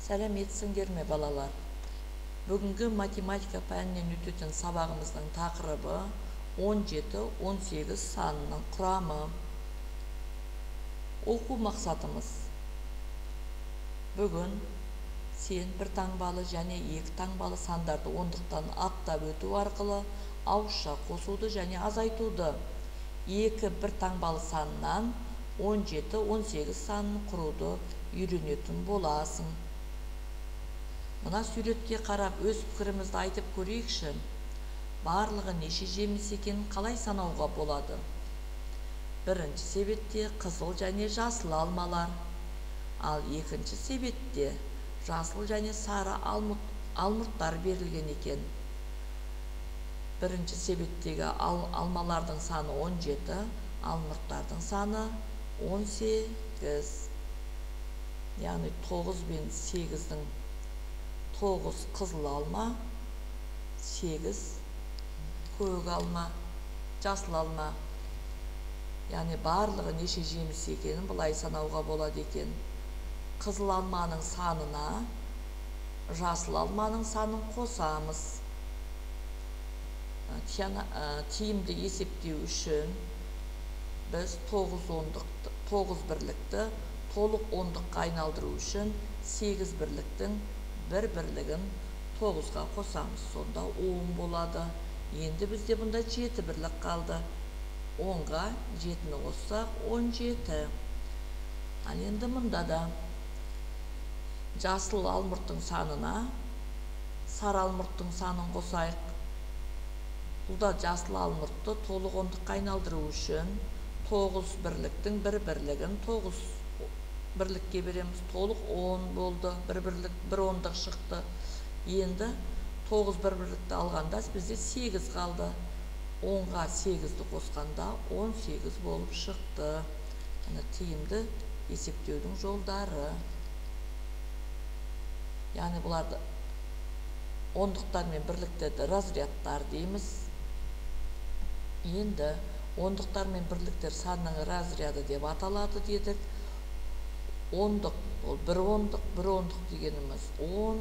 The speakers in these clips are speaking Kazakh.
Сәлеметсіңдер ме, балалар? Бүгінгі математика пәнінен өтетін сабағымыздың тақырыбы 17-18 санының құрамы. Оқу мақсатымыз: бүгін сен бір таңбалы және екі таңбалы сандарды ондықтан аттап өту арқылы ауызша қосуды және азайтуды, екі бір таңбалы саннан 17-18 санын құруды үйренетін боласың. Мына суретке қарап өз пікірімізді айтып көрейікші. Барлығы неше жеміс екенін қалай санауға болады? Бірінші себетте қызыл және жасыл алмалар, ал екінші себетте жасыл және сары алмұрттар берілген екен. Бірінші себеттегі алмалардың саны 17, алмұрттардың саны 18. Яғни 9 бен 8-дің 9 қызыл алма, 8 көк алма, жасыл алма. Яғни барлығы неше жеміс екенін былай санауға болады екен. Қызыл алманың санына жасыл алманың санын қосамыз. Тиімді есептеу үшін біз 9 бірлікті толық ондыққа айналдыру үшін 8 бірліктің бір бірлігін 9-ға қосамыз. Сонда 10 болады. Енді бізде бұнда 7 бірлік қалды. 10-ға 7-ні қоссақ 17. Ал енді мұнда да жасыл алмұрттың санына сары алмұрттың санын қосайық. Бұл да жасыл алмұртты толық ондыққа айналдыру үшін 9 бірліктің бір бірлігін 9 бірлікке береміз. Толық 10 болды, бір бірлік, бір ондық шықты. Енді 9 бір бірлікті алғанда бізде 8 қалды. 10-ға 8-ді қосқанда 18 болып шықты. Міне тиімді есептеудің жолдары. Яғни бұларды ондықтар мен бірліктерді разрядтар дейміз. Енді ондықтар мен бірліктер санның разряды деп аталады дедік. Ондық, ол бір ондық, бір ондық дегеніміз 10,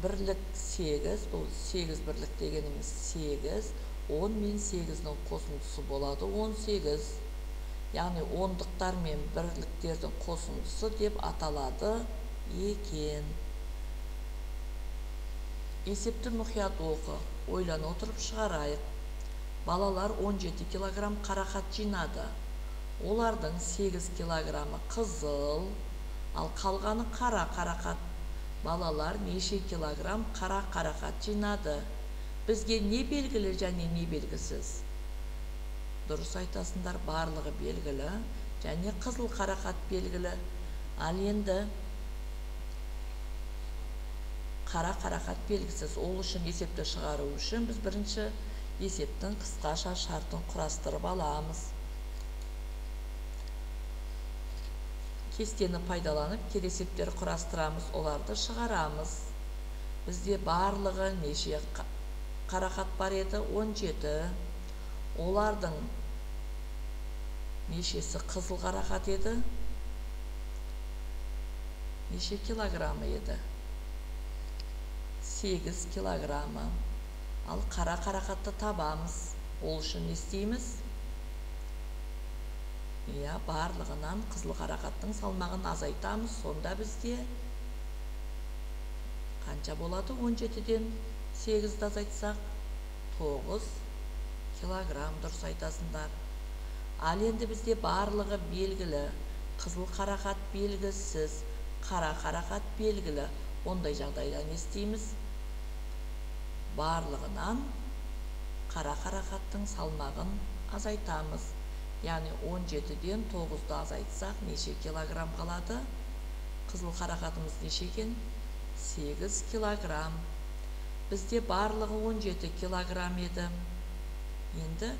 бірлік 8, бұл 8 бірлік дегеніміз 8, 10 мен 8-дің қосындысы болады 18. Яғни ондықтар мен бірліктердің қосындысы деп аталады екен. Есепті мұқият оқы, ойлана отырып шығарайық. Балалар 17 килограмм қарақат жинады. Олардың 8 килограммы қызыл, ал қалғаны қара қарақат. Балалар неше килограмм қара қарақат жинады? Бізге не белгілі және не белгісіз? Дұрыс айтасыңдар, барлығы белгілі және қызыл қарақат белгілі. Ал енді қара қарақат белгісіз. Ол үшін есепті шығару үшін біз бірінші есептің қысқаша шартын құрастырып аламыз. Кестені пайдаланып келесі есептер құрастырамыз, оларды шығарамыз. Бізде барлығы неше қарақат бар еді? 17. Олардың нешесі қызыл қарақат еді? Неше килограммы еді? 8 килограммы. Ал қара қарақатты табамыз. Ол үшін не істейміз? Иә, барлығынан қызыл қарақаттың салмағын азайтамыз. Сонда бізде қанша болады? 17-ден 8-ді азайтсақ 9 килограмм. Дұрыс айтасыңдар. Ал енді бізде барлығы белгілі. Қызыл қарақат белгісіз, қара қарақат белгілі. Ондай жағдайда не істейміз? Барлығынан қара қарақаттың салмағын азайтамыз. Яғни 17-ден 9-ды азайтсақ неше килограмм қалады? Қызыл қарақатымыз неше екен? 8 килограмм. Бізде барлығы 17 килограмм еді. Енді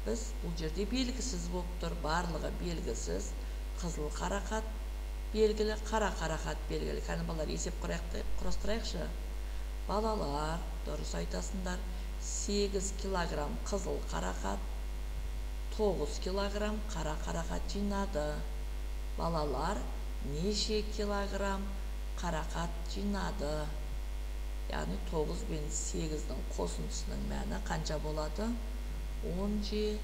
біз бұл жерде белгісіз болып тұр. Барлығы белгісіз. Қызыл қарақат белгілі, қара қарақат белгілі. Кәні балалар, есеп құрастырайықшы. Балалар, дұрыс айтасыңдар. 8 килограмм қызыл қарақат, 9 килограмм қара қарақат жинады. Балалар неше килограмм Қарақат жинады. Яғни 9 бен 8-дің қосындысының мәні қанша болады? 17.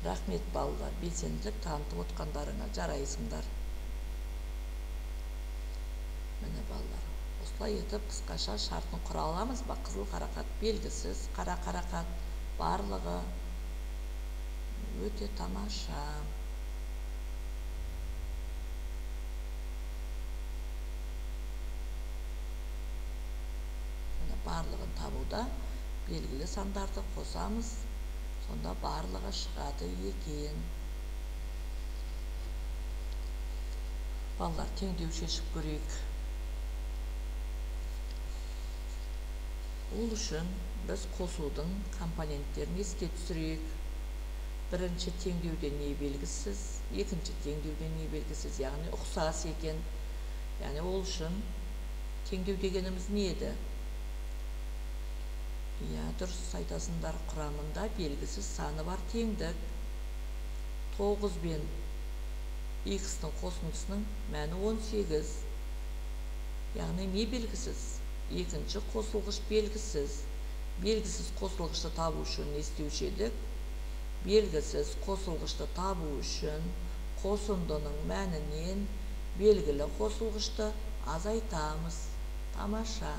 Рахмет балалар, белсенділік танытып отқандарыңа, жарайсыңдар. Міне балалар, осылай етіп қысқаша шартын құра аламыз ба? Қызыл қарақат белгісіз, қара қарақат барлығы өте тамаша. Міне барлығын табуда белгілі сандарды қосамыз, сонда барлығы шығады екен. Балалар, теңдеу шешіп көрейік. Ол үшін біз қосудың компоненттерін еске түсірейік. Бірінші теңдеуде не белгісіз, екінші теңдеуде не белгісіз, яғни ұқсас екен. Яғни ол үшін теңдеу дегеніміз не еді? Иә, дұрыс айтасыңдар, құрамында белгісіз саны бар теңдік. 9 бен x-тің қосындысының мәні 18. Яғни не белгісіз? Екінші қосылғыш белгісіз. Белгісіз қосылғышты табу үшін не істеуші едік? Белгісіз қосылғышты табу үшін қосындының мәнінен белгілі қосылғышты азайтамыз. Тамаша.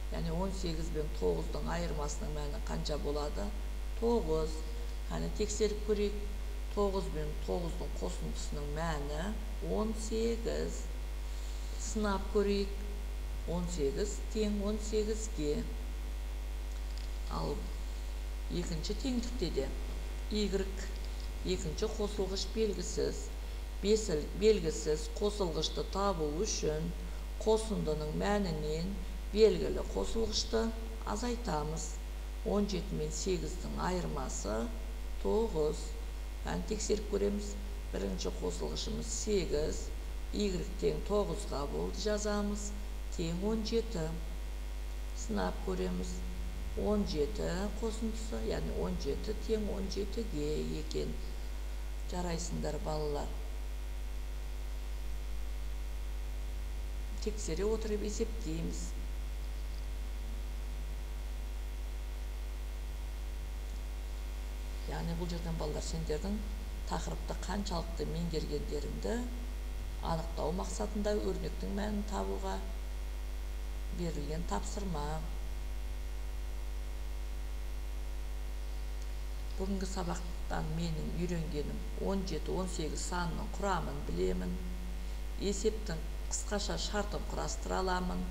Яғни 18 бен 9-дың айырмасының мәні қанша болады? 9. Қане тексеріп көрейік. 9 бен 9-дың қосындысының мәні 18. Сынап көрейік. 18 тең 18-ге. Ал екінші теңдікте де y екінші қосылғыш белгісіз. Белгісіз қосылғышты табу үшін қосындының мәнінен белгілі қосылғышты азайтамыз. 17 мен 8-дің айырмасы 9. Ән тексеріп көреміз. Бірінші қосылғышымыз 8, y тең 9-ға болды жазамыз, тең 17. Сынап көреміз. 17 қосындысы, яғни 17 тең 17-ге екен. Жарайсыңдар балалар. Тексере отырып есептейміз. Яғни бұл жерден балалар сендердің тақырыпты қаншалықты меңгергендеріңді анықтау мақсатында өрнектің мәнін табуға берілген тапсырма. Бүгінгі сабақтан менің үйренгенім 17-18 санының құрамын білемін, есептің қысқаша шартын құрастыра аламын,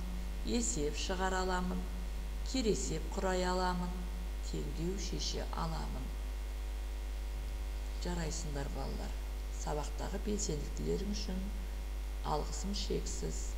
есеп шығара аламын, кересеп құрай аламын, теңдеу шеше аламын. Жарайсыңдар балалар. Сабақтағы белсенділіктерің үшін алғысым шексіз.